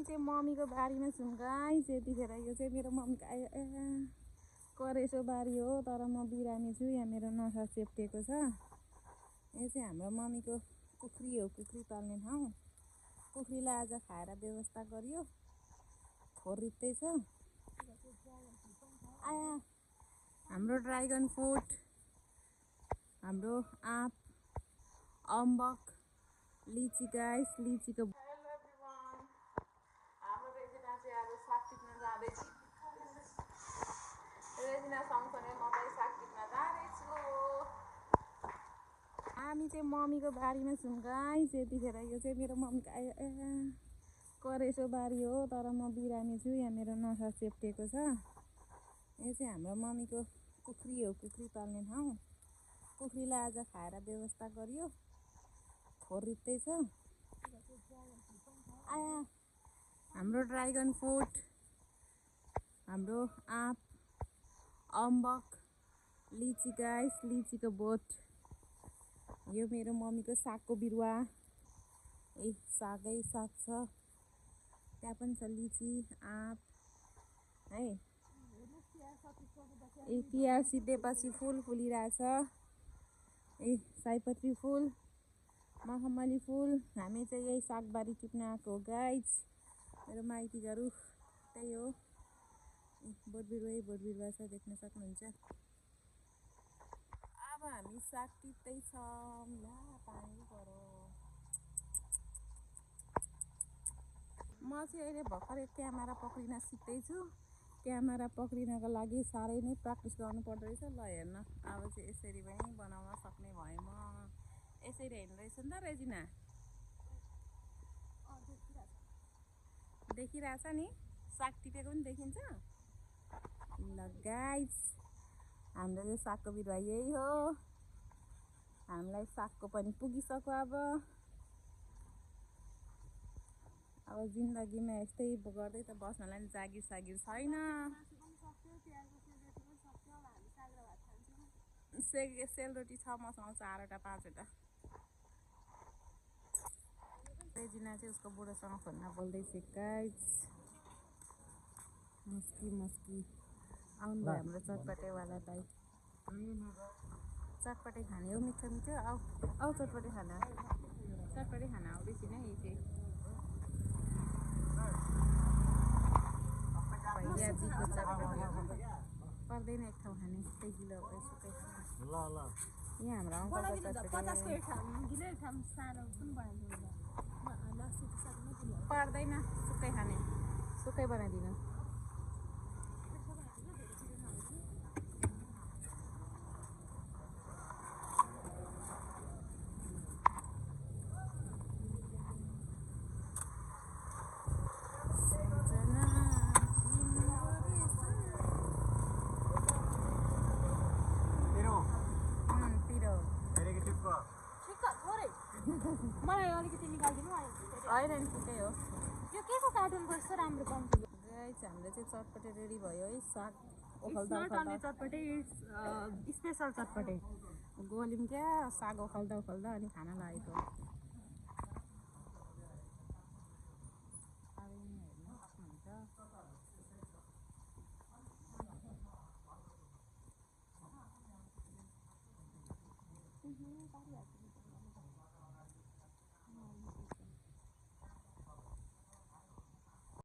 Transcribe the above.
हामी चाहिँ मम्मीको बारीमा छौँ गाइस। यतिखेर यो चाहिँ मेरो मम्मीको करेसो बारी हो, तर म बिरामी छु। यहाँ मेरो नसा चेप्टेको छ। यो चाहिँ हाम्रो मम्मीको कुखुरी हो, कुखुरी पाल्ने ठाउँ। कुखुरीलाई आज खाएर व्यवस्था गरियो। खोरिँदै छ। हाम्रो ड्राइगन फ्रुट, हाम्रो आँप, अम्बक, लिची गाइस, लिचीको। हेलो एभ्रिवान, हाम्रो रेजिना चाहिँ आज साग टिप्न जाँदैछ। रेजिना सँगसँगै म पनि साग टिप्न जाँदैछु। हामी चाहिँ मम्मीको बारीमा छौँ गाइस। यतिखेर यो चाहिँ मेरो मम्मीको करेसो बारी हो, तर म बिरामी छु। यहाँ मेरो नसा चेप्टेको छ। यो चाहिँ हाम्रो मम्मीको कुखुरी हो, कुखुरी पाल्ने ठाउँ। कुखुरीलाई आज खाएर व्यवस्था गरियो। खोरिँदै छ। हाम्रो ड्राइगन फ्रुट, हाम्रो आँप, अम्बक, लिची गाइस, लिचीको बोट। यो मेरो मम्मीको सागको बिरुवा। सागै साग छ। त्यहाँ पनि छ लिची, आँप है। तिहार सिद्धेपछि फुल फुलिरहेछ। सयपत्री फुल, मखमली फुल। हामी चाहिँ यही सागबारी टिप्न आएको हो गाइस। मेरो माइतीहरू त्यही हो। बोट बिरुवा छ, देख्न सक्नुहुन्छ। अब हामी साग टिप्दैछौँ। ला पानी पऱ्यो। म चाहिँ अहिले भर्खरै क्यामेरा पक्रिन सिक्दैछु। क्यामेरा पक्रिनको लागि साह्रै नै प्र्याक्टिस गर्नुपर्दो रहेछ। ल हेर्न, अब चाहिँ यसरी पनि बनाउन सक्ने भएँ म। यसरी हेर्नु रहेछ नि त रेजिना? देखिरहेछ नि? साग टिपेको पनि देखिन्छ। ल गाइस, हाम्रो यो सागको बिरुवा यही हो। हामीलाई सागको पनि पुगिसक्यो। अब जिन्दगीमा यस्तै गर्दै त बस्नलाई नि जागिर सागिर छैन। सेलरोटी छ मसँग 4वटा 5वटा। रेजिना चाहिँ उसको बुढोसँग फोनमा बोल्दैछ गाइस। मस्की आउनु भयो हाम्रो चटपटेवाला दाइ। चटपटे खाने हो, मिठो मिठो। आऊ चटपटे खाना आउँदैछ नि यही चाहिँ। भैयाजीको चटपटे पर्दैन, एक ठाउँ खाने। त्यही किलो सुकै यहाँ हाम्रो अङ्कलको चटपटे पर्दैन। सुकै खाने, सुकै बनाइदिनु। मलाई अलिकति निकालिदिनु होइन नि, ठिकै हो। यो के को कार्टुनको यस्तो राम्रो पाउँछु? गाइस, हाम्रो चाहिँ चटपटे रेडी भयो है। साग चटपटे, स्पेसल चटपटे गोलिम क्या। साग उखाल्दा अनि खान लागेको। हेर्न सक्नुहुन्छ।